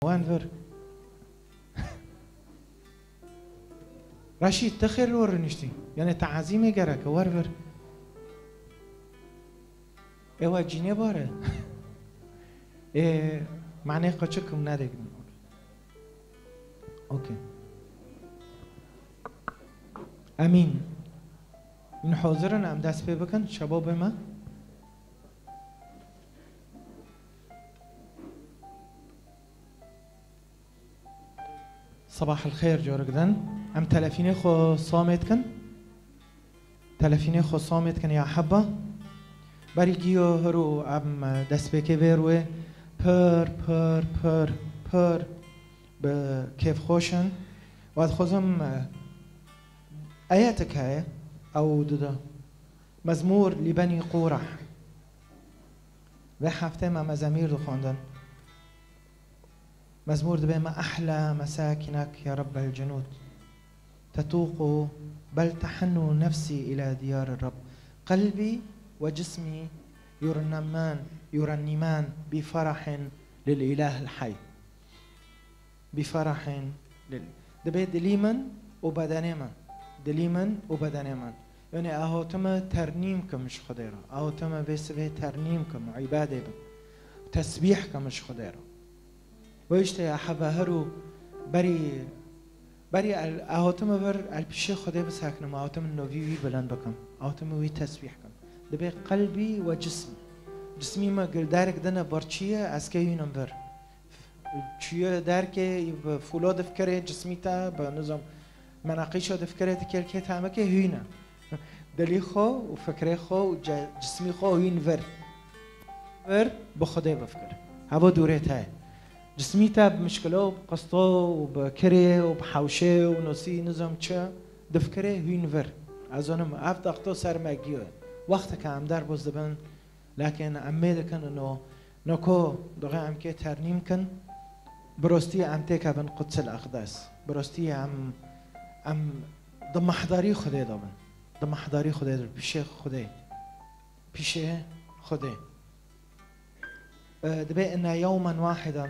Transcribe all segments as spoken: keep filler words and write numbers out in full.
Wan vir. Reşîd, tu xêr li wir rûniştî. Yanê te ezîmê gereke, wer vir. Ewa cînê bare. Ê, manê qeçik kim nedêgin. Okey. Emîn. Min hazir in, em dest pê bikin, şebabê me. Sabah el xêr, corek din. Em telefînê xwe samê dikin. Telefînê xwe samê dikin ya heba. Berî giyo hiro em destpêkê vê rûyê pir, pir, pir, pir bi kêfxweş in. Wa dixwazim, eyetek heye, ew dida. Mezmûr li Benî Qorah. Vê heftê me mezemîr dixwendin. Mezmûr dibê me, "Ehla mesakinek ya Rabbel Cunûd. Tetuqu bel tehennu nefsî ila diyar Rabb. Qelbî ve cismî yurenniman, yurenniman bi ferahin lil ilahil hay." Bi ferahin lil. Dibê dilî min û bedenê min. Dilî min û bedenê min. Yanê, ez hatime ternîm kim ji Xwedê re. Ez hatime vê sibê ternîm kim, îbadê bim. Tesbîh kim ji Xwedê re. Wê işte ya hebe her û berî, berî el, ez hatime vir el pişê Xwedê bisekinim, ez hatime novî wî bilind bikim. Ez hatime wî tesbîh kim. Dibê qelbî ve cismî. Cismî me gilderek dine birçî ye, ez kê hînim vir. Çûye derkê, bi fûlo difikirê cismî te, bi nizam menaqîşa difikirê, ti kêlkê te hemekê hûn e. Dilî xwe û fikrê xwe û ce-, cismî xwe hûn vir. Vir, bi Xwedê bifikir. Heva dûrê te ye. Cismî te bi mişkilo û bi qisto û bi kirê û bi hewşê û nosî nizam çi difikirê hûn vir. Ez zanim, ev daxto ser me giyo ye. Wexteke em derbas dibin, Lakin em mê dikin ino, noko dixê em kê ternîm kin, bi rostî em têkevin Qudsel Eqdes. Bi rostî em, em di mehdarî Xwedê de bin. Di mehdarî Xwedê de, pişê Xwedê. Pişê Xwedê. E, dibê inne yewmen wahidan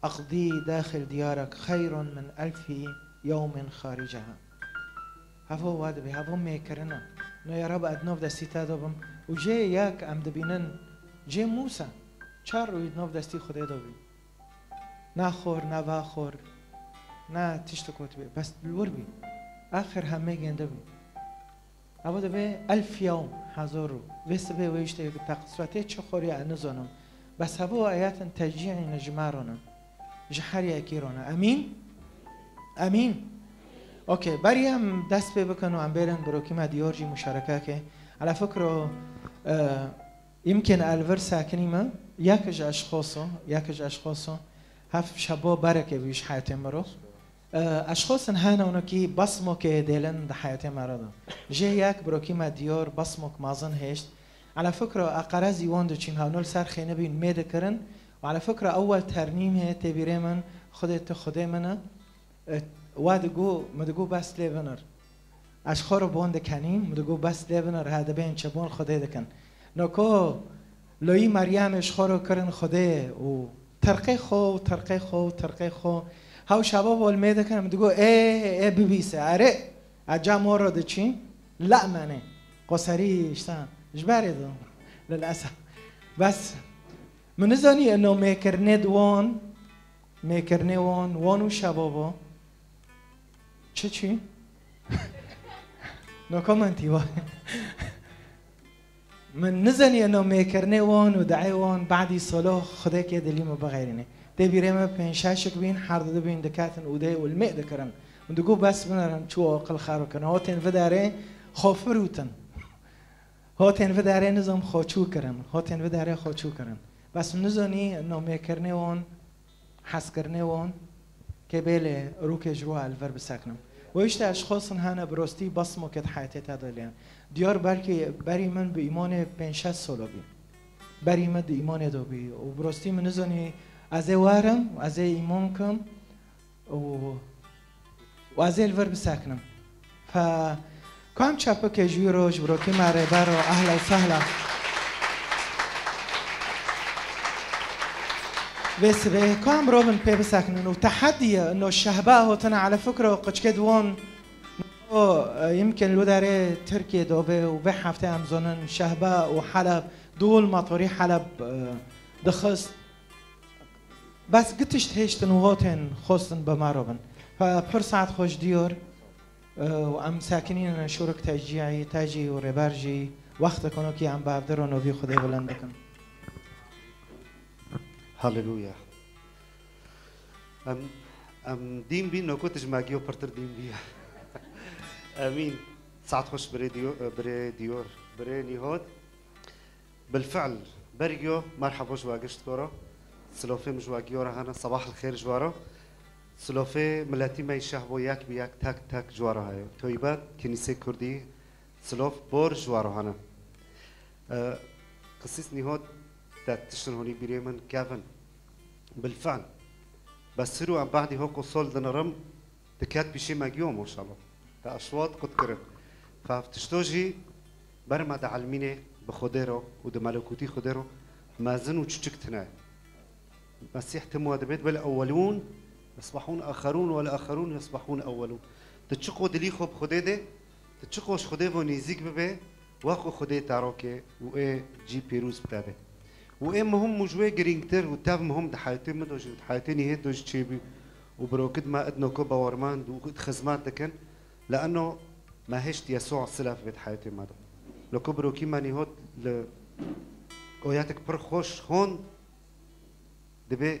Eqdî daxil diyarek xeyrun min elfî yewmin xariceha. Hevo wa dibê, hevo mêkirina. No ya Rab, ez nov destî te de bim. Û jê yek em dibînin, jê Mûsa, çar rûyî nov destî Xwedê de bî. Na xor, na va xor, na tiştek got bê. Bes li wir bî. Axir hemê gênde bî. Evo dibê elf yewm, hezar rû. Vê sibê wê işte teqisvetê çi xorî ez nizanim. Bes hevo eyatin tecîîne ji me re ne. Ji her yekî re ne. Emîn? Emîn. Okey, berî em dest pê bikin û em bêrin birokî me diyar jî muşarekeke. Ala fikro, e, îmkên el vir sekinî me, yek ji eşxoso, yek ji eşxoso, hef şebo bereke bî ji heyetê miro. E, eşxosin hene ûnokî basmokê dêlin di heyetê me re de. Jê yek birokî me diyar basmok mazin hêşt. Ala fikra eqerezî wan diçîn hewno li ser xêne bîn mê dikirin. Û ala fikra ewel ternîmê tê bîrê min, Xwedê tu Xwedê min e. E, wa digo, min digo bes lê vinir. Ez xwe re bon dikenîm, min digo bes lê vinir, he dibên çi bon Xwedê dikin. Noko loyî Meryemê ji xwe re kirin Xwedê û terqê xwe û terqê xwe û terqê xwe. Hew şaba bol mê dikin, min digo, ê, ê bibîse, erê, ez cem we re diçîm, le'menê. Qoserî işte, ji berê de, lilesef. Bes, min nizanî ino mêkirinê di wan, mêkirinê wan, wan û şebaba. Çi çi? No comment wa. Min nizanî eno mêkirinê wan û de'ê wan badî solo Xwedekê dilî min bixeyrînê. Tê bîrê me pênc şeşik bîn, her di bîn diketin û dê û li mê dikirin. Min digo bes binerin çû aqil xero kirin. Hotên vidarê xwe firûtin. Hotên vidarê nizam xwe çû kirin. Hotên vidarê xwe çû kirin. Bes min nizanî eno mêkirinê wan hezkirinê wan, kê bêlê rûkê ji ro el vir biseknim. Wê işte eşxosin hene bi rostî basmokê di heyetê te de lên. Diyar belkî berî min bi îmanê pênc şeş solo bî. Berî min di îmanê de bî. Û bi rostî min nizanî ez ê werim, ez ê îman kim û û ez ê li vir biseknim. Fe, kam çepikê ji wî roj, birokî me rêber û ehla û sehla. Vê sibê ka em robin pê bisekinin û tehedî ye, ino şehba hotine ele fikro qiçkê diwon. O, e, yimkin li derê Tirkiyê dove û vê heftê em zonin şehba û Heleb, dûl motorî Heleb, e, dixist. Bes gitişt hêştin û hotên xwestin bi me robin. Fe pir saet xweş diyor. Û em sekinînin şûrik tecîyî, tecî û rêber jî wextek onokî em bi hevdir û novî Xwedê bilind dikin. Haleluya. Em, em dîn bî, noko tu ji me giyo pirtir dîn bî. Emîn. Saet xweş birê diyo-, birê diyor, birê Nîhod. Bilfi'l, bergiyo, merhebo ji we gişt koro. Silofê min ji we giyo re hene, sabah el xêr ji we re. Silofê miletî me yî şeh bo yek bi yek, tek tek ji we re heye. Toybe, Kinîsê Kurdî, silof bor ji we re hene. E, Qisîs Nîhod, te tiştin honî bîrê min kevin. Bilfi'l. Bes hir û em behdî hok û sol dinirim, Diket pîşê me giyo maşallah. Te eşwat qut kirin. Fe ev tişto jî ber me dielmînê bi Xwedê re û di melekûtî Xwedê re mezin û çiçik tine. Mesîh tim we dibêt, "Wel ewwelûn yesbahûn axerûn, wel axerûn yesbahûn ewwelûn." Tu çiqo dilî xwe bi Xwedê de, tu çiqo ji Xwedê ve nêzîk bibe, wek û Xwedê te rokê û ê cî pîroz bi te be. Û ê muhim û ji wê girîngtir û tev muhim di heyatê min de jî û di heyatê Nîhêd de jî çêbû û birokit me id noko bawermend û id xizmet dikin, leeno me hişt Yesûa silav bê di heyatê me de. Noko birokî me Nîhod li oyatik pir xweş hon dibê,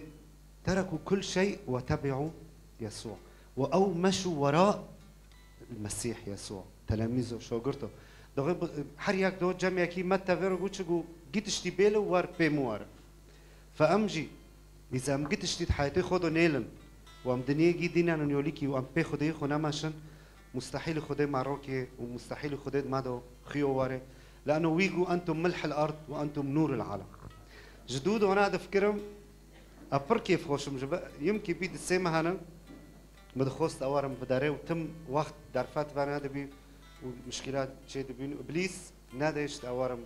"Terekû kul şey ve tebi'û Yesû." Û ew meşû wera Mesîh Yesû, telemîzo, şogirto. Doxê bi-, her yek do cemekî me tevê re got, çi got, "Gî tiştî bêle û wer pê min were." Fe em jî, îza em gî tiştî di heyetê xwe do nêlin û em dinyê gî dînen û yolîkî û em pê Xwedêyê xwe nemeşin, mustehîl Xwedê me rokê û mustehîl Xwedê di me do xiyo were. Leeno wî got, "Entum milhil ard ve entum nûril alem." Ji dû dona difikirim, e pir kêfxweş im ji be-, yimkî bî di sê mehane, Min dixwest ewarim bi derê û tim wext derfet venedibî û mişkîlat çêdibîn û Îblîs nedihişt ewarim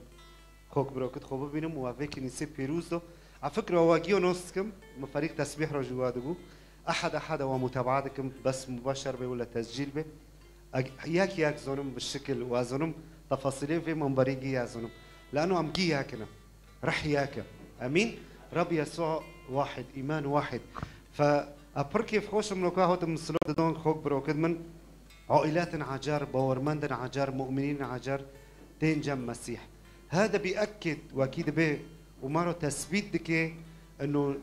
xok birokit xwe bibînim û ev vê kinîsê pîroz do. Ev fikra we giyo nos dikim, min ferîq tesbîh re jî we digo. Ehad ehad we mutebaa dikim, bes mubeşer be wila tescîl be. Eg-, yek yek zonim bi şikil û ez zonim tefasîlê vê minberî giya zonim. Leeno em giya kine. Rih yek e. Emîn. Reb Yesû wahid, îman wahid. Fe, e pir kêfxweş im, loka hotim min silo didon xok birokit min. Aîletin ecer, bawermendin ecer, mu'minîn ecer, tên cem Mesîh. Hada bîekid wekî dibe û ma ro tesbît dike, ino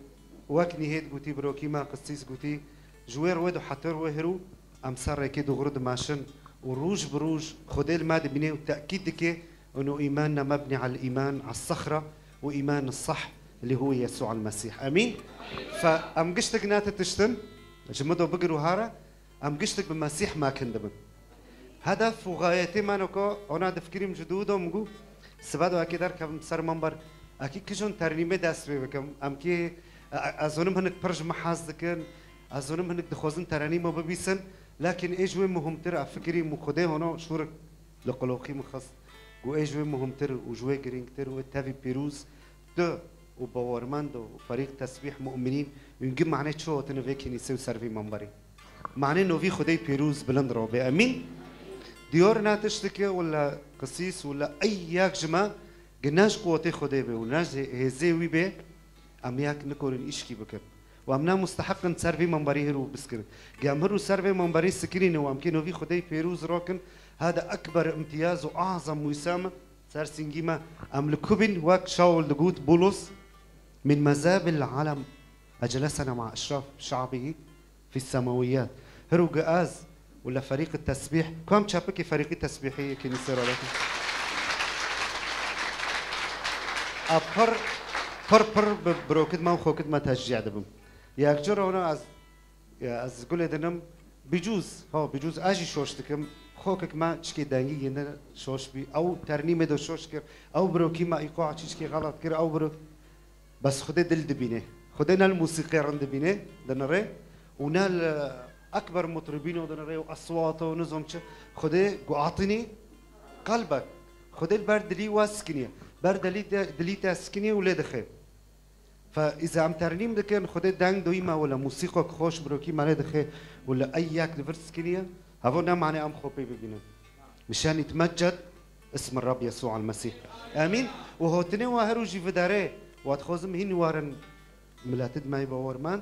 wek Nîhêd gotî, birokî me qisîs gotî, ji wê rewê do heter wê hirû, em ser rêkê dûgru dimeşin û roj bi roj Xwedê li me dibîne û tekîd dike, Û îmanna mebnî al îman as sexra û îman sah li hu Yesû al Mesîh. Emîn. Fe em giştik ne ti tiştin, ji min do bigir û hare, em giştik bi Mesîh mekin dibin. Hedef û gayetê me noko, ona difikirîm ji dû do min got, sibe do ekê derkevim ser minber, ekî kijon ternîmê dest pê bikim, em kê, e, e, ez zonim hinik pir ji min hez dikin, ez zonim hinik dixwazin terenîmo bibîsin, lakin ê ji wê muhimtir, e, fikirîm û Xwedê hono şûrik Li qiloqî min xist, got, ê ji wê muhimtir û ji wê girîngtir û ê tevî pîroz tu û bawermend û ferîq tesbîh mu'minîn, hûn gi manê çi hotine vê kinîsê û ser vî minberî? Manê novî Xwedê pîroz bilind robe. Emîn. Diyor ne tiştike wila qisîs wila ey yek ji me gi ne ji quwetê Xwedê be û ne ji hêzê wî be, em yek nikorin îşkî bikin. Û em ne musteheq in ser vî minberî hir û biskirin. Ge em hir û ser vê minberî sikirîne û em kê novî Xwedê pêrûz rokin, hada ekber imtiyaz û azam wîsam ser sîngî me. Em li ku bin wek Şaul digot Bulus, min mezabil alem ecelesena ma eşraf şabî fî semawiyat. Hir û ge ez û le ferîqî tesbîh, ku em çepikê ferîqî tesbîhî yê kinîsê re dikin. A pir, pir, pir bi birokit me û xokit me teşcî dibim. Yek cur ona ez, ez gulê dinim, bicûz, ha, bicûz ez jî şoş dikim. Xokik me çikê dengî yêne şoş bî. Ew ternîmê de şoş kir. Ew birokî me îqoa çîçikê xelat kir. Ew birok Bes Xwedê dil dibîne. Xwedê ne li musîqê rind dibîne, dinirê û ne li ekber mutribîno dinirê û eswato û nizom çi. Xwedê guatînî qelbek. Xwedê li ber dilî we sikiniye. Ber dilî te, dilî te sikiniye û lê dixe. Fe îza em ternîm dikin, Xwedê deng doyî me wele musîqok xweş birokî me lê dixe wele ey yek li vir skiniye. Hevo ne mane em xwe pê bibînin. Mişen îtmeccet ismi Rab Yesû el Mesîh. Emîn. Û hotinê wa her û jî vidare, wa dixwazim hîn warin miletid me yê bawermend.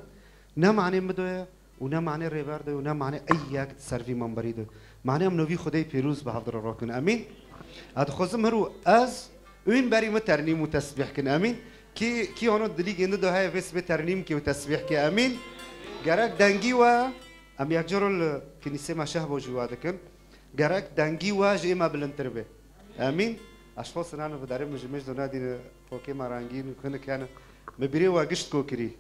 Ne mane midoye û ne mane rêber de û ne mane ey yek di ser vî memberî de. Mane em novî Xwedê pîroz bi hevdira rakin. Emîn. Ez dixwazim her û ez û hîn berî min ternîm û tesbîh kin. Emîn. Kî, kî hano dilî gindi do heye vê sibê ternîm kê û tesbîh kê. Emîn. Gerek dengî we, em yek caro li kinîsê me şehbo jî we dikin. Gerek dengî we ji ê me bilindtir be. Emîn. Eşxo sinano vidarê min ji mêj do nadîne xokê me rengîn û hinik hene. Me bîrê we gişt ko kirî.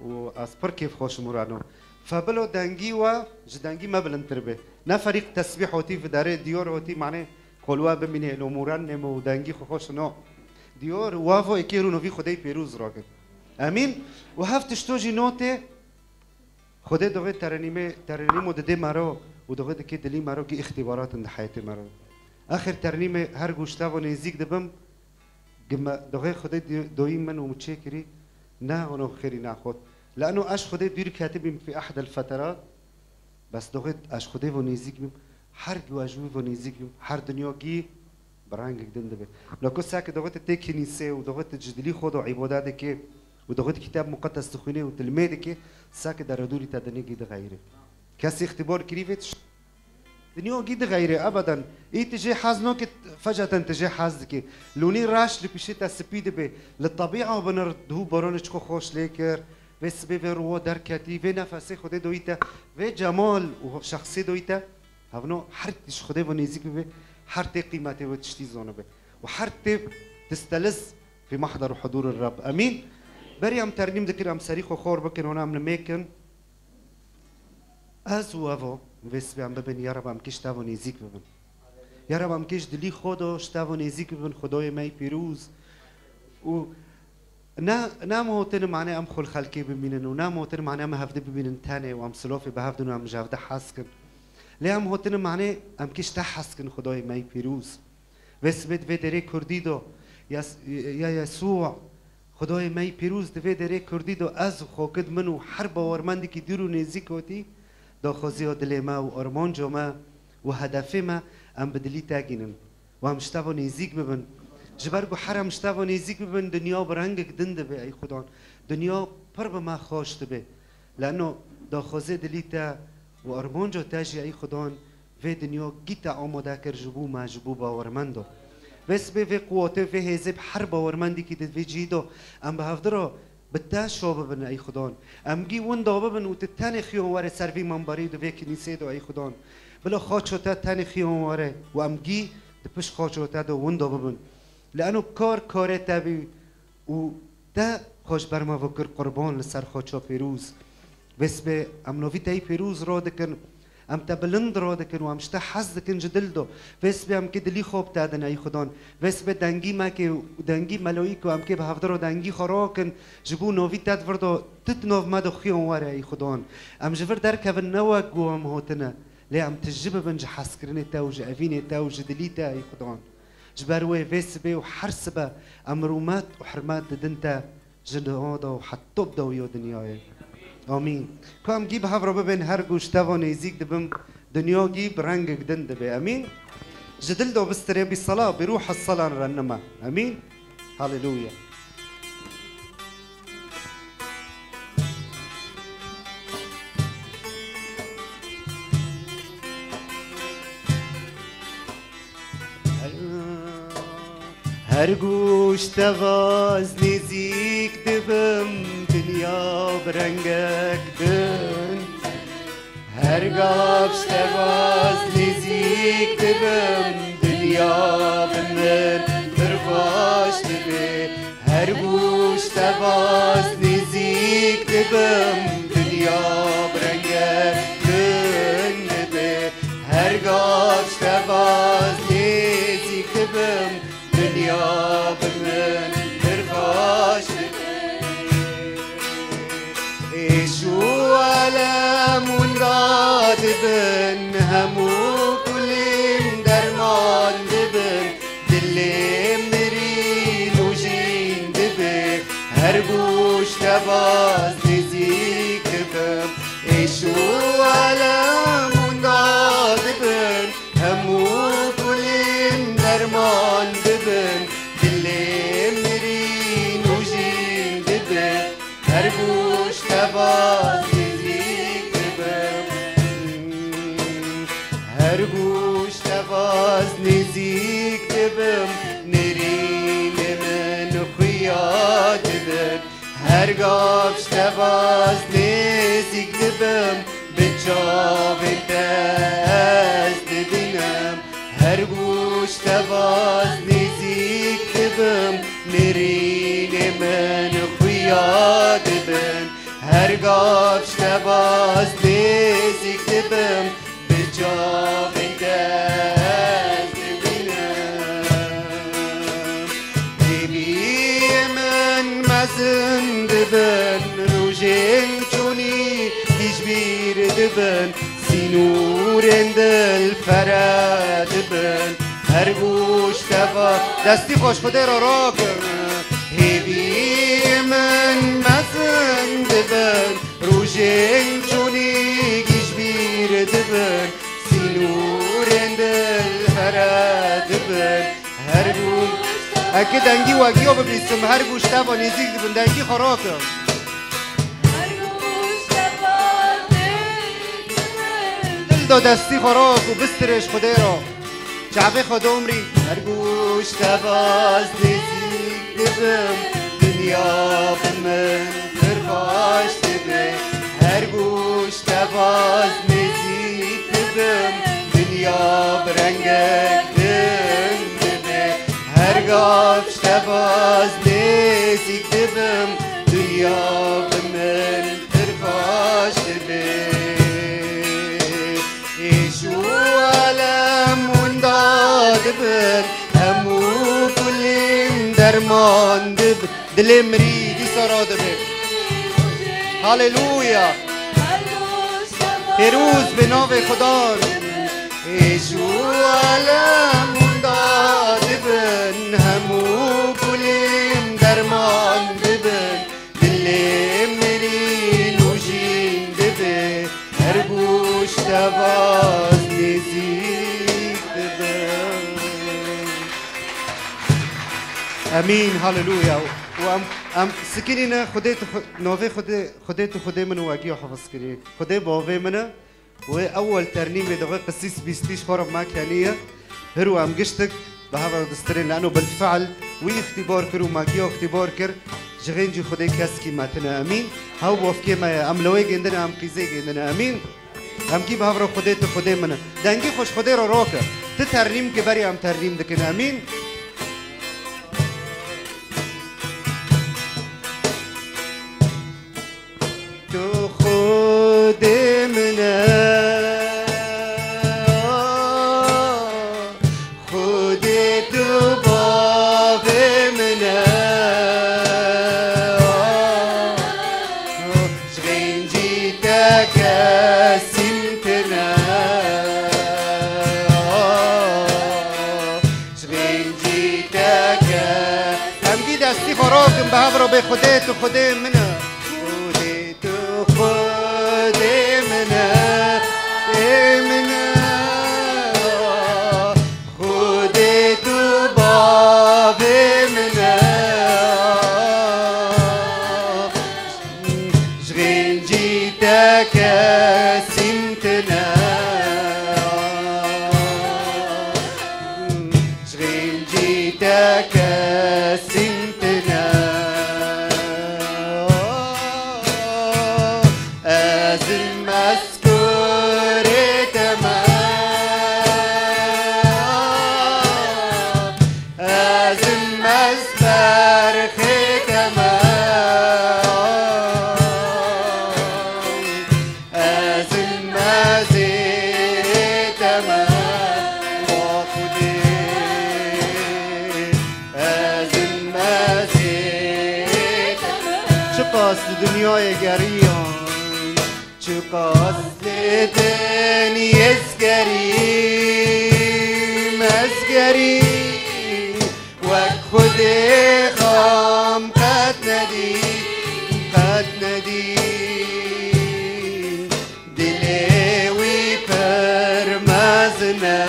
Û ez pir kêfxweş im û rano. Febilo dengî we ji dengî me bilindtir be. Ne ferîq tesbîh hotî vidarê, diyor hotî mane xwe li we bimîne, lo mûren nême û dengî xwe xweş no. Diyor wavo ê kêr û novî Xwedê pêrûz rakin. Emîn. Û heft tişto jî notê Xwedê doxê terenîmê, terenîmo didê me ro û doxê dikê dilî me ro ki îxtîbarat in di heyetê me ro. Axir ternîmê her guştavo nêzîk dibim, gime doxê Xwedê di-, doyî min û min çêkirî, ne ono xêrî naxwet. Leno ez Xwedê dûr ketibîm fi ehdel feterat, bes doxê ez Xwedê vo nêzîk bîm, her giwa ji wî vo nêzîk bîm, her dinya gî bi rengek din dibe. Loko seke doxê te tê kinîsê û doxê te ji dilî xwe do îbada dike û doxê te kitab muqeddes dixwîne û dilmê dike, seke deredûrî te dinê gî dixeyre. Kesî îxtîbar kirî vê tişt. Dinya gî dixeyre, ebeden. Î tu jê hez nake, fecaten tu jê hez dike. Lûnî reş li pîşê te spî dibe. Li tebîa binir dihû baranê çi xwe xweş lê kir. Vê sibê vê ruwa derketî, vê nefesê Xwedê doyî te, vê cemal û şexsê doyî te. Hevno her tişt Xwedê ve nêzîk bibe, her tê qîmetê ve tiştî zonibe. Û her tê disteliz fi mahder û hudûr Rab. Emîn. Berî em ternîm dikir, em serî xwe xor bikin, hona em nimêkin. Ez û evo, vê sibê em bibin, ya Rab, em kê ji te ve nêzîk bibin. Ya Rab, em kê ji dilî xwe de ji te ve nêzîk bibin, Xwedayê me yê pîroz. Û ne, ne em hotin mane em xwe li xelkê bimînin û ne em hotin mane em hevdi bimînin tenê û em silofê bi hevdin û em ji hevdi hez kin. Lê em hotin mane em kê ji te hez kin, Xwedayê me yê pîroz. Vê sibê di vê derê kurdî do, ya, ya Yesû, Xwedayê me yê pîroz di vê derê kurdî do, ez û xokid min û her bawermendekî dûr û nêzîk hotî, daxwaziya dilê me û armanca me û hedefê me, em bi dilî te gînin û em ji te ve nêzîk bibin. Ji ber ku her em ji te ve nêzîk bibin, dinya bi rengek din dibe, ey Xudan. Dinya pir bi me xweş dibe. Leno daxwazê dilî te û armanca te jî, ey Xudan, vê dinya gî te amade kir ji bo me, ji bo bawermendo. Vê sibê vê quwetê, vê hêzê bi her bawermendekî di vê cihî de em bi hevdi re bi te şo bibin, ey Xudan. Em gî winda bibin û tu tenê xiyon were ser vî memberî di vê kinîsê de, ey Xudan. Bila xaço te tenê xiyon were û em gî di pişt xaço te de winda bibin. Li eno kar karê te bî û te xwe ji ber me vekir qurban li ser xaça pêroz. Vê sibê em novî te yî pêroz radikin, em te bilind radikin û em ji te hez dikin ji dil do. Vê sibê em kê dilî xwe bi te din, ey Xudan. Vê sibê dengî me kê û dengî meloyî ku em kê bi hevdi re dengî xwe rakin, ji bo novî te di vir do, tu di nav me de xuyan were, ey Xudan. Em ji vir derkevin ne wek ku em hotine, lê em tijî bibin ji hezkirinê te û ji evînê te û ji dilî te, ey Xudan. Ji ber wê vê sibê û her sibe em rûmet û hirmet didin te ji niha de û heta bi dawiya dinyayê. Amîn. Ku em gî bi hev re bibên, her gûş teva nêzîk dibim, dinya gî bi rengek din dibe. Amîn. Ji dil de bistirê bi sala, bi ruha salan rennime. Amîn. Haleluya. Her gûş teva ez nêzîk dibim, dinya bi rengek din. Her gav ji teva ez nêzîk dibim, dinya bi min pir baş dibe. Her gûş teva ez nêzîk dibim, dinya bi rengek din dibe. Her gav ji teva ez nêzîk dibim, dinya bi min pir baş dibe. Êş û elem winda dibin, hemû kulîn derman dibin, dilê mirî nûjîn dibe. Her gû Her gav ji te vaz nêzîk dibim, bi çavên te ez dibînim. Her ku ji te vaz nêzîk dibim, nêrînê min xuya dibin. Her gav ji te vaz nêzîk dibim, bi çavên te ez dibînim. Hêviyê min mezin dibin, rojên çûnî ji bîr dibin, sînorên dil fere dibin. Her ku ji te va destî xwe ji Xwedê re rakin. Hêviyê min mezin dibin, rojên çûnî ji bîr dibin, sînorên dil fere dibin. Her ku, eke dengî we giyo bibîsim, her ku ji te ve nêzîk dibin, dengî xwe rakin. Dil do destî xwe rak û bistirê ji Xwedê re. Çavê xwe domrî. Her ku ji te vaz nêzîk dibim, dinya bi min pir baş dibe. Her ku ji te vaz nêzîk dibim, dinya bi rengek din dibe. Her gav ji te vaz nêzîk dibim, dinya bi min pir baş dibe. Êş û elem winda dibin, hemû kulîn derman dibin. Dilê mirî dîsa radibe. Haleluya. Pêroz be navê Xudan. Êş û elem winda dibin, hemû kulîn derman dibin. Dilê mirî nûjîn dibe, her ku ji te vaz nêzîk dibim. Emîn, haleluya. Û em, em sikinîne Xwedê tu xwe, navê Xwedê, Xwedê tu Xwedê min û we giyo hefiz kirî. Xwedê bavê min e. Wê ewel ternîmê de wê qisîs bîstî ji xwe re me keniye. Hir û em giştik bi hev re distirên, leno bilfe'l wî îxtîbar kir û me giya îxtîbar kir. Ji xêncî Xwedê keskî me tine, emîn. Hew bofkê me ye, em lewê gêndine, em qîzê gêndine, emîn. Em kî bi hev re Xwedê tu Xwedê min e. Dengî xwe ji Xwedê re rake. Ti ternîm ki berî em ternîm dikin, emîn. Tu Xwedê min e, Xwedê tu bavê min e, ji xêncî te kesîm tine. Ji xêncî te ke. Em vî destî xwe rakin bi hev re bê Xwedê tu Xwedê min e. Xwedê tu Xwedê min e. Ê min e. Xwedê tu bavê min e. Ji xêncî te kesîm tine. Ji xêncî te kesîm tine. Ez in meskurê te me. Ez in mez berxê te me. Ez in mezê te me, wa Xwedê. Ez in mezê te me. Çiqas li dinyayê geriyan, çiqas lê din ez gerîm, ez gerîm. Wek Xwedê xam qet nedî, qet nedî. Dilê wî pir mezin e.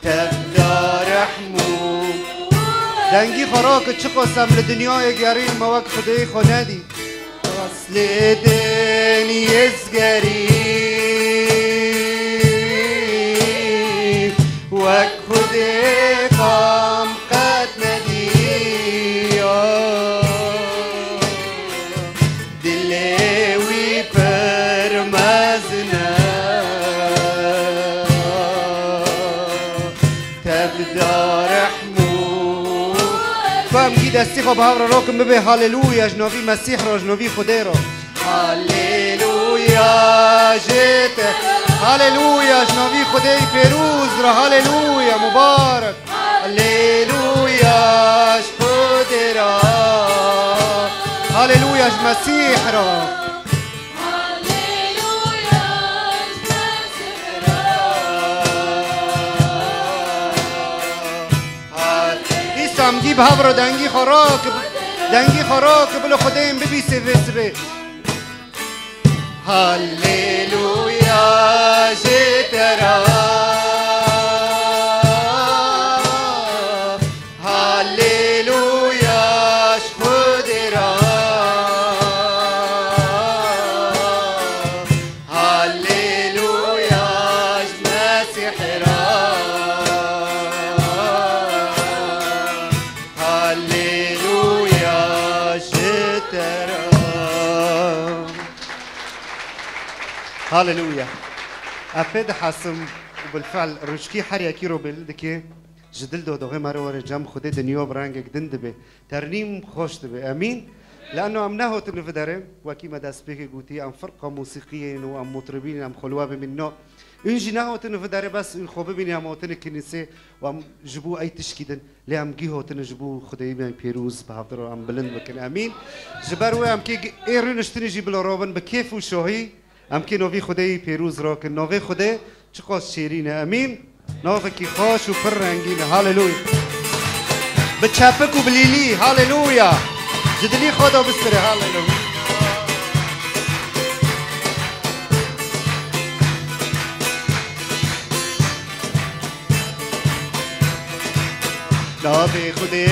Tevda rehm û. Dengî xwe rake, çiqas em li dinyayê gerîn me wek Xwedê xwe nedî. Aslê din ez gerî, wek Xwedê xam qet nedî. Destî xwe bi hev re rakin, bibê haleluya ji navî Mesîh re, ji navî Xwedê re. Haleluya ji te. Haleluya ji navî Xwedê pêrûz re. Haleluya, mubarek. Haleluya ji Xwedê re. Haleluya ji Mesîh re. Haleluya ji Mesîh re. Hal-, Îsa em gî bi hev re dengî xwe rake, dengî xwe rake, bila Xwedê em bibîsê vê sibê. Haleluya ji te re. Haleluya ji Xwedê re. Haleluya ji Mesîh re. Haleluya ji te re. Haleluya. Ez pê dihesim û bilfil rûçkî her yekî ro bêl dike. Ji dil dodoxê me re were cem Xwedê dinya bi rengek din dibe. Ternîm xweş dibe. Emîn. Leano em nehatin vi derê, wekî me destpêkê gotî, em firqa mûsîqiyê yin û em mutribîn yin, em xwe li we bimînin. No. Ûn jî nehatin vi derê bes ûn xwe bimînin, em hatin kinîsê û em ji bo ey tişkî din. Lê em gî hatin ji bo Xwedê me pêrûz bi hevdira em bilind bikin. Emîn. Ji ber wê em kê ê rûniştinî jî bila robin bi kêf û şahî. Em kê novî Xwedê yî pêrûz rakin. Navê Xwedê çiqas şêrîn e. Emîn. Navekî xweş û pir rengîn e. Haleluya. Bi çepik û bi lîlî. Haleluya. Ji dilî xwe de bistirê. Haleluya. Navê Xwedê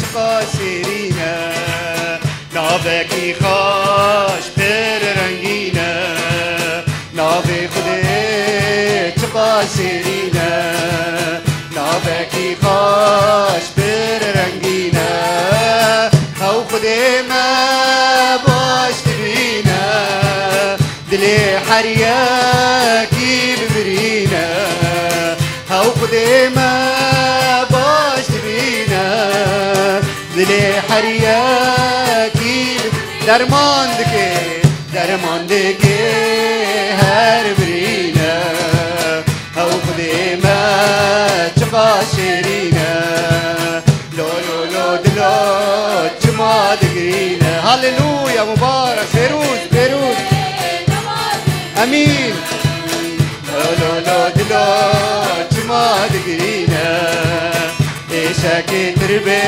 çiqas şêrîn e, navekî xweş pir rengîn e. Navê Xwedê çiqas şêrîn e, navekî xweş pir rengîn e. Ew Xwedê me baş dibîne, dilê her yekî bibirîne. Ew Xwedê me baş dibîne, dilê her yekî derman dike, derman dike her birîne. Ew Xwedê me çiqas şêrîn e. Lo, lo, lo, dilo çima digirîne. Haleluya, mubarek, pêrûz, pêrûz. Emîn. Lo, lo, lo, dilo çima digirîne. Êşekê tirbê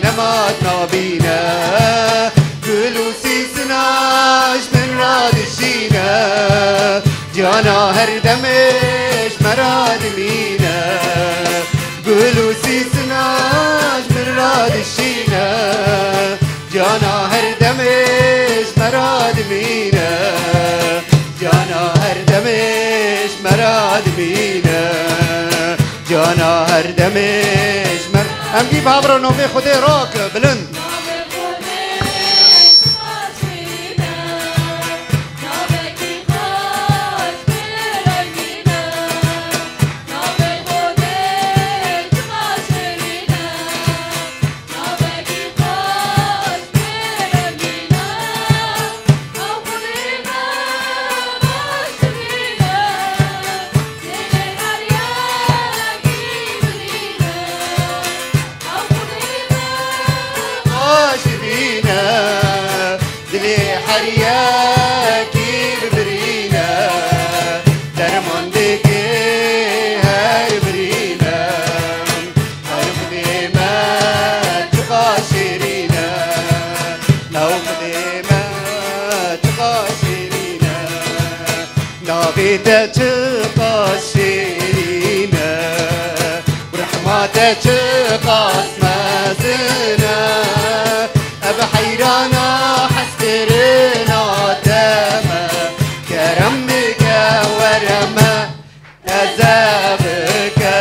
nemat nabîne. Gul û sîsina ji min re dişîne. Cana her demê ji me re dimîne. Gul û sîsina ji min re dişîne. Cana her demê ji me re dimîne. Cana her demê ji me re dimîne. Cana her demê ji me re. Em gî bi hev re navê Xwedê rake bilind. Baş dibîne, dilê her yekî bibirîne, derman dike her birîne. Ew Xwedê me çiqas şêrîn e, ew Xwedê me çiqas şêrîn e. Navê te çiqas şêrîn e, rehma te çiqas mezin e. Ev heyrana hezkirina te me, kerem bike were me, eze bike.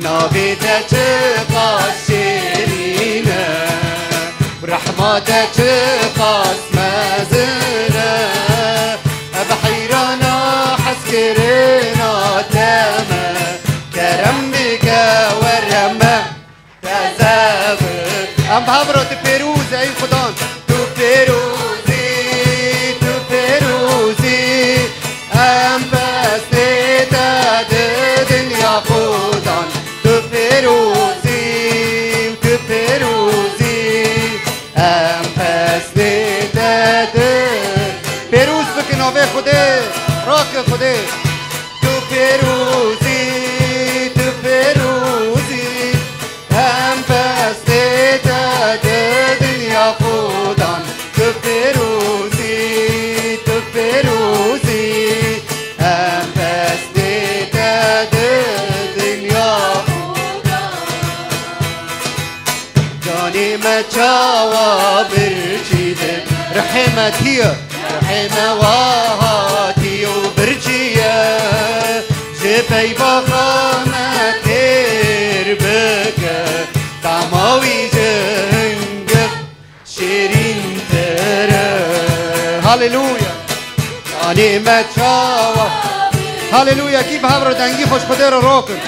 Navê te çiqas şêrîn e, rehma te çiqas mezin e. Ev heyrana hezkirina te me, kerem bike were me, Pêroz ey Xudan, tu pêroz î, tu pêroz î. Em pestê te di dinya Xudan, tu pêroz î, tu pêroz î. Em pestê te di. Pêroz bikin navê Xwedê, rake Xwedê. Tu pêroz î, tu pêroz î. Em pestê te di dinya Xudan, tu pêroz î, tu pêroz î. Em pestê te di dinya Xudan. Canê me çawa birçî di rihê me tiye. Rihê me wa hatî û birçî ye, ji peyvaxa me têr bike, tama wî ji hingiv şêrîntir e. Haleluya. Canê me çawa. Haleluya. Kî bi hev re dengî xwe ji Xwedê re rokin.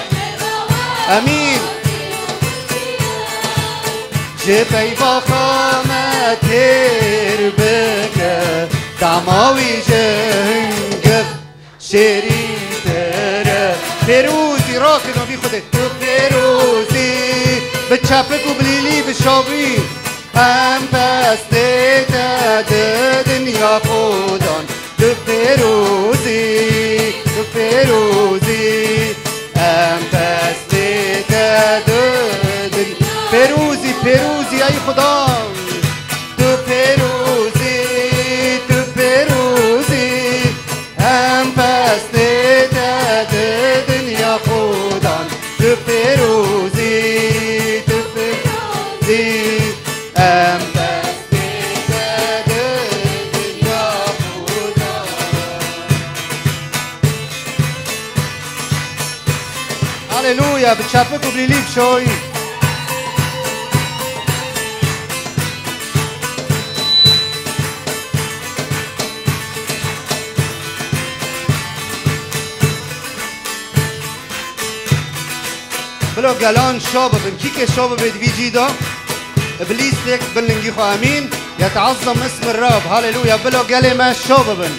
Emîn. Ji peyvaxa me têr bike, dama wî ji hingiv şêrîntir e. Pêrozî rakin navî Xwedê. Tu pêrozî, bi çepik û bilîlî, bi şavî. Em pestê te di dinya Xudan. Tu pêrozî, tu pêrozî, em pestê te didin. Pêrozî, pêrozî ey Xudan. Tu pêrozî, tu pêrozî, em pestê te didin ya Xudan. Tu pêrozî, tu pêrozî, em pestê te didin ya Xudan. Haleluya, bi çepik û bilîlî bişoyî. Bila gelan şa bibin. Kî ke şa bibe di vî cî de, bi lîstek bin lingî xwe emîn. Yeteazzem ismi Rab. Haleluya. Bila gelê me şa bibin.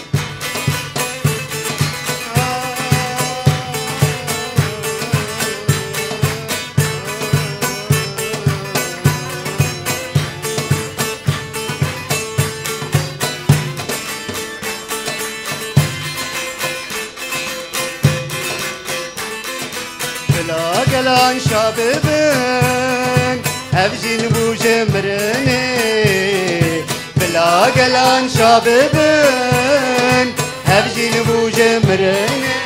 Bila gelan şa bibin, ev jî nibû ji mirinê. Bila gelan şa bibin, ev jî nibû ji mirinê.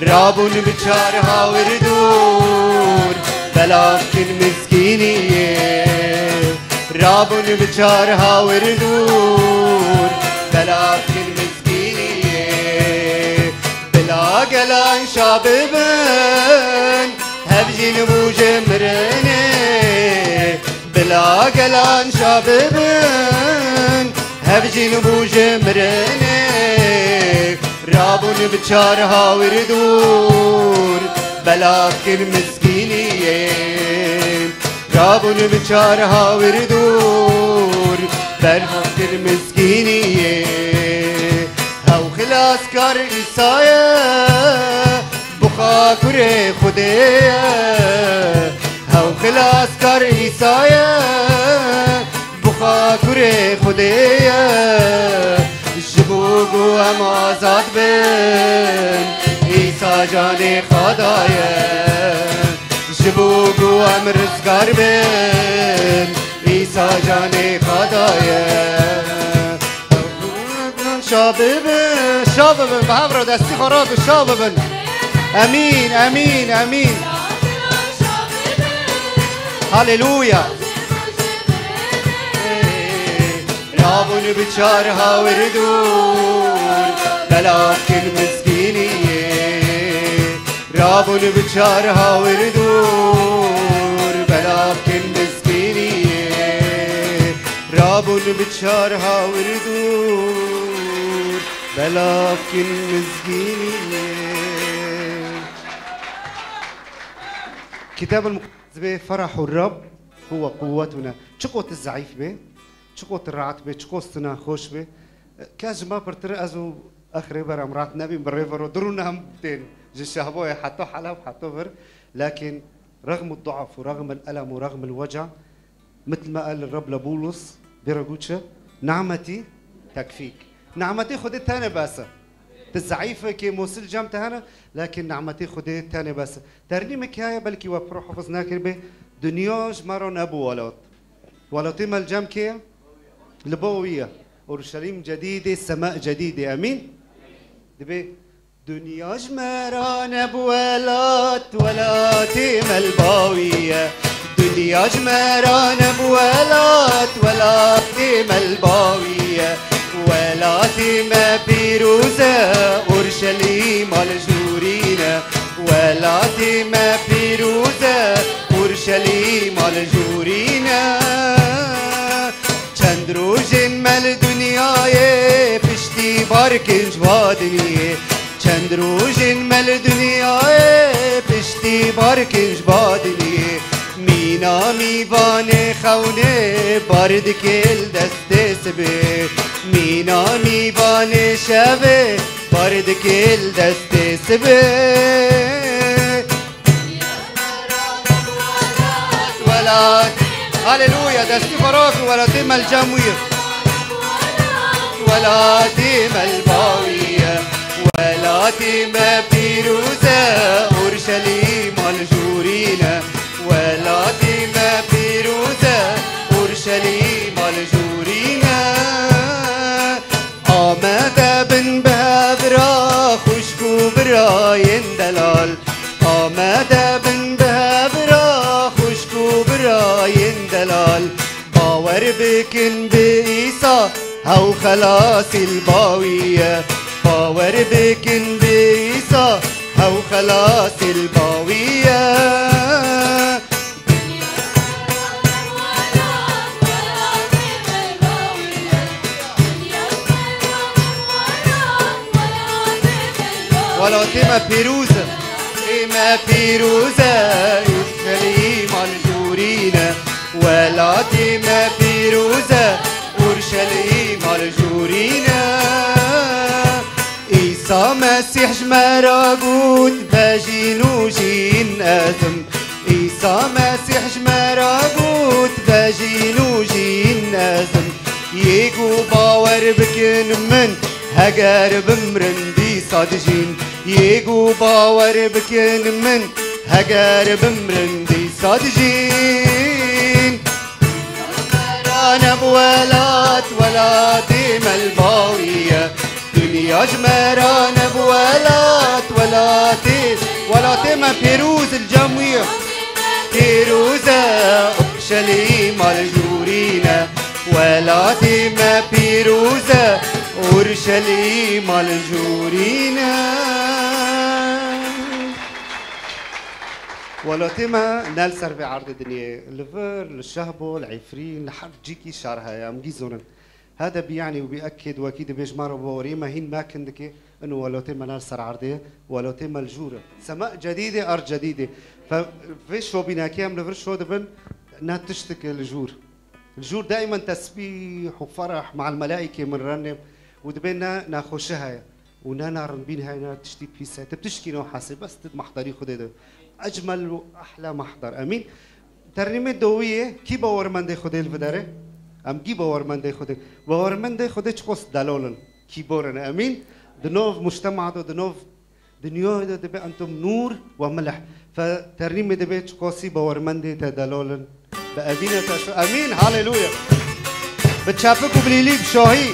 Rabûn bi çar hawir dûr, belav kin miskîniyê. Rabûn bi çar hawir dûr, belav kin miskîniyê. Bila gelan şa bibin, hev jî nibû ji mirinê. Bila gelan şa bibin, hev jî nibû ji mirinê. Rabûn bi çar hawir dûr, belav kin miskîniyê. Rabûn bi çar hawir dûr, belav kin miskîniyê. Hew xilaskar Îsa ye, buxa kurê Xwedê ye. Hew xilaskar Îsa ye, buxa kurê Xwedê ye. Ji bo ku em azad bin, Îsa canê xwe daye. Ji bo ku em rizgar bin, Îsa canê xwe daye. Şa bibin, şa bibin, bi hev re destî xwe rakin, şa bibin. Emîn, emîn, emîn. Haleluya. Rabûn bi çar hawir dûr, belav kin miskîniyê. Rabûn bi çar hawir dûr, belav kin miskîniyê. Rabûn bi çar hawir dûr, belav kin miskîniyê. Kitab el-Mukaddes dibê Ferah û Rab. هو قوتنا. Çiqo tu zeîf bê, çiqo tu rahat bê, çiqo tu naxweş bê. Kes ji me pirtir, ez û ex Rêber em rahat nebîn, bi rêvero dirûn em tên. Ji Şehboyê heta Heleb, heta vir. Lakin rexm ed-duaf û rexm el-elem û rexm el-weca, mitl ma qal Reb li Bûlus, bê re got çi? Ni'metî tekfîk. Ni'metê Xwedê tenê bes e. Tu zeîf e, kêmosî li cem te hene, lakin ni'metê Xwedê tenê bes e. Ternîmek heye, belkî we pir hifiz nekiribê, dinya ji me re nebû welat. Welatê me li cem kê ye? Li ba wî ye. Urşelîm cedîdê, sema cedîdê. Emîn? Dibê, dinya ji me re nebû welat, welatê me li ba wî ye. Dinya ji me re nebû welat, welatê me li ba wî ye. Welatê me pîroz e, Urşelîma li jûrîn e. Welatê me pîroz e, Urşelîma li jûrîn e. Çend rojên me li dinyayê piştî bar kin ji va dinyê. Çend rojên me li dinyayê piştî bar kin ji va dinyê. Mîna mîvanê xewnê bar dike li destê sibê. Mîna mîvanê şevê bar dike li destê sibê. Welat. Haleluya. Destî xwe rakin, welatê me li cem wî ye. Welatê me li ba wî ye. Welatê me pîroz e, Urşelîma li jûrîn e. Welatê me pîroz e, Urşelîma li jûrîn e. Amade bin bi hev ra xwişk û birayên delal. Amade bin bi hev ra xwişk û birayên delal. Bawer bikin bi Îsa, hew xelasî li ba wî ye. Bawer bikin bi Îsa, hew xelasî li ba wî ye. Welatê me pîroz e. Ê me pîroz e, Urşelîma li jûrîn e. Welatê me pîroz e, Urşelîma li jûrîn e. Îsa Mesîh ji me re got, vejîn û jîn ez im. Îsa Mesîh ji me re got, vejîn û jîn ez im. Yê ku bawer bikin min, heger bimrin dîsa dijîn. Yê ku bawer bikin min, heger bimrin dîsa dijîn. Nebû welat, welatê me li ba wî ye. Dinya ji me re nebû welat, welatê, welatê me pîroz li cem wî ye. Pîroz e, Urşelîma li jûrîn e. Welatê me pîroz e, Urşelîma li jûrîn e. Welatê me ne li ser vê erdê dinyê, li vir, li Şehbo, li Efrîn, li her cîkî şer heye, em gî zonin. Hede biyanî û biekêd wekî dibê ji me re baweriyê me hîn mekin dike, ino welatê me ne li ser erdê ye, welatê me li jûr e. Sema cedîdê, erd cedîdê. Fe-, vê şobînekê em li vir şo dibin, ne tiştike li jûr. Li jûr daîmen tesbîh û fereh mal melaîkê min rene û dibê ne nexweşi heye û ne narindbîn heye, ne tiştî pîs heye. Tu bi tişkî nahesê, bes tu di mehderî Xwedê de. Ecmel û ehla mehder. Emîn. Ternîmê dawiyê, kî bawermendê Xwedê li videre? Em gî bawermendê Xwedê. Bawermendê Xwedê çiqos delal in, kî bor in. Emîn. Di nav mujtema de, di nav dinyayê de dibe entum nûr we milh. Fe ternîmê dibe çiqasî bawermendê te delal in. Bi evîne te şo. Emîn. Haleluya. Bi çepik û bilîlî bi şahî.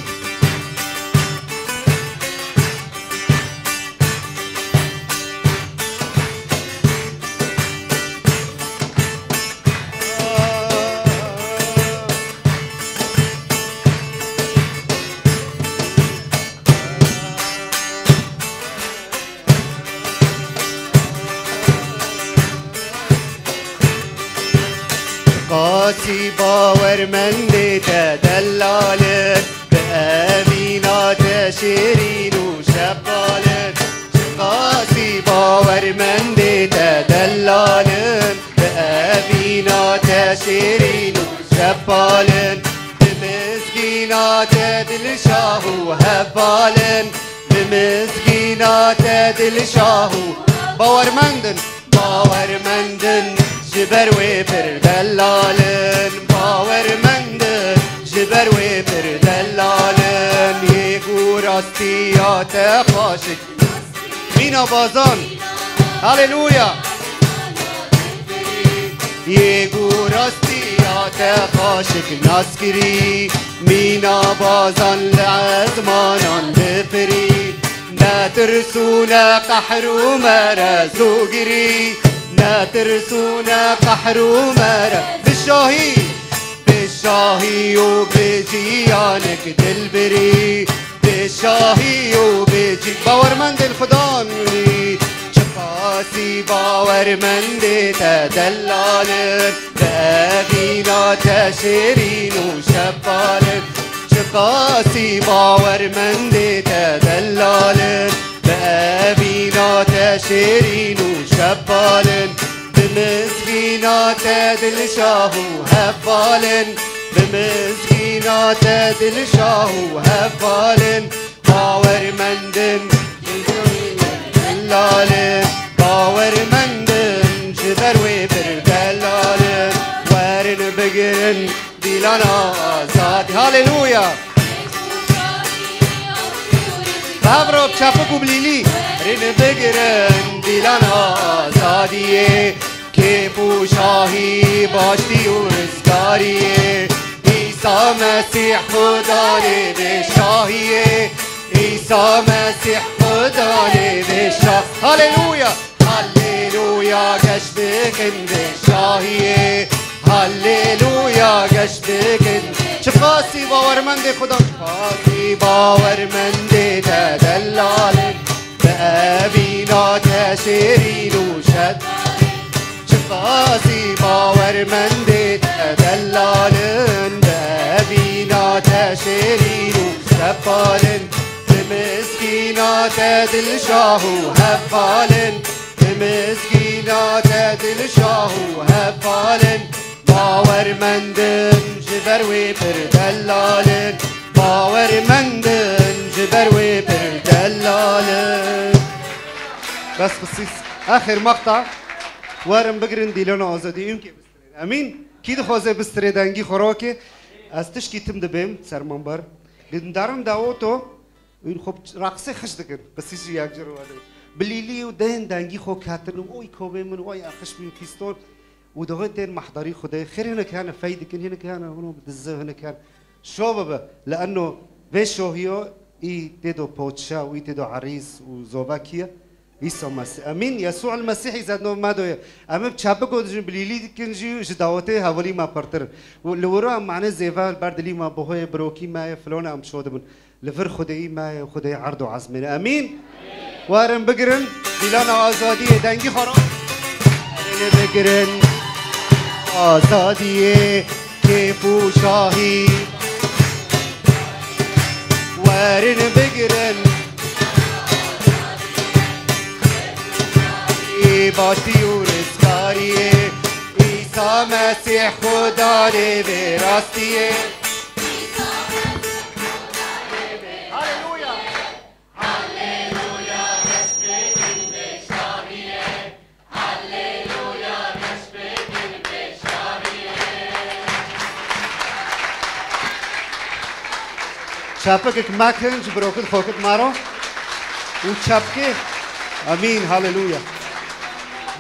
Qasî bawermendê te delal in, bi evîna te şêrîn û şeqal in. Qasî bawermendê te delal in, bi Mîna te şêrîn û şepal in, bi mizgîna te dilşah û heval in, bi mizgîna te dilşah û bawermend in, bawermend in, ji ber wê pir delal in, bawermend in, ji ber wê pir delal in, yê ku rastiya te xweşik. Mîna Bazan. Haleluya. Yê ku rastiya te xweşik nas kirî, Mîna Bazan li ezmanan difirî. Ne tirs û ne qehr û merez û girî, ne tirs û ne qehr û merez. Bi şahî, bi şahî û bi jiyanek dilbirî. Bi şahî û bi cî bawermendên Xudan wî. Çiqasî bawermendê te delal in, bi evîna te şêrîn û şepal in. Çiqasî bawermendê te delal in, bi evîna te şêrîn û şepal in. Bi mizgîna te dilşah û heval in, bi mizgîna te dilşah û heval in. Bawermendin, delal in, bawermendin, ji ber wê pir delal in. Werin bigirin dîlana azadî. Haleluya! Bevro çapik û bilîlî. Werin bigirin dîlana azadiyê. Kêf û şahî, baştî û rizgariyê. Îsa Mesîh Xudanê vê şahiyê. Îsa Mesîh Xudanê vê şah-, Haleluya! Haleluya! Geş bikin vê şahiyê. Haleluya! Geş bikin. Çiqasî bawermendê Xudan. Çiqasî bawermendê te delal in. Bi evîna te şêrîn û şet. Çiqasî bawermendê te delal in, bi evîna te şêrîn û şepal in. Bi mizgîna te dilşah û heval in, bi mizgîna te dilşah û heval in. Bawermendin ji ber wê pir delal in. Bawermendin ji ber wê pir delal in. Bes xisîs. Axir maqta. Werin bigirin dîlana azadî. Ûnkê bistirê. Emîn. Kî dixwaze bistirê dengî xwe rake? Ez tişkî tim dibêm sermanber. Dindarin dawoto. Ûn xwe raqsê xiş dikin. Qisî jî yek cir were. Bilîlî û dên dengî xwe ketin û oy kovê min, oy exiş min pîston. Û dixin tên mehdarî Xwedê. Xêr hinek hene fey dikin, hinek hene hûn bi dizi, hinek hene şov bibe. Li enno vê şohiyo î tê do poçe û î tê do erîs û zovek kiye? Îsa Mesîh. Emîn. Yesû el Mesîh îzet nov me doye. Em bi çepik û dijin bilîlî dikin jî ji dawetê hevalî me pirtir. Û li wiro em mane zêve li ber dilî me bihoyê birokî me ye, filone em şo dibin. Li vir Xwedêyî me ye, Xwedêyê erd û ezmên. Emîn. Werin bigirin, dîlana azadiyê dengî xwe ra. Werin bigirin, azadiyê, kêf û şahî. Werin bigirin, baştî û rizgariyê. Îsa Mesîh Xudanê vê rastiyê. Çapikek mekin ji birokit xokit maro û çapkê. Emîn, haleluya.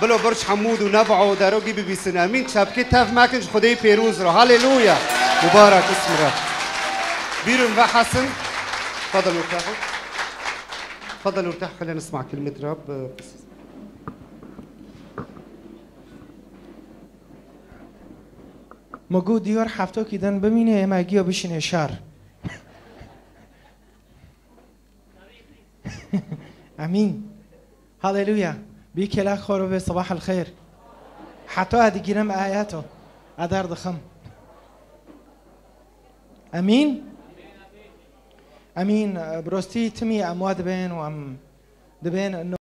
Bilo birç hemûd û neba û derogî bibîsin. Emîn. Çapkê tev mekin ji Xwedê pêrûz re. Haleluya. Mubarak ismi re. Bîrun ve Hasan. Tfadal urtahu. Tfadal urtahu. Xelina nisma kelimet Rab. Min got, diyar heftokî din bimîne, ême giya bişîne şar. Emîn. Haleluya. Bî kelek xwe re ve sabah el xêr. Heta ez digîrim ayeto. Ez derdixim. Emîn. Emîn. Bi rastî timî em wa dibên û em dibên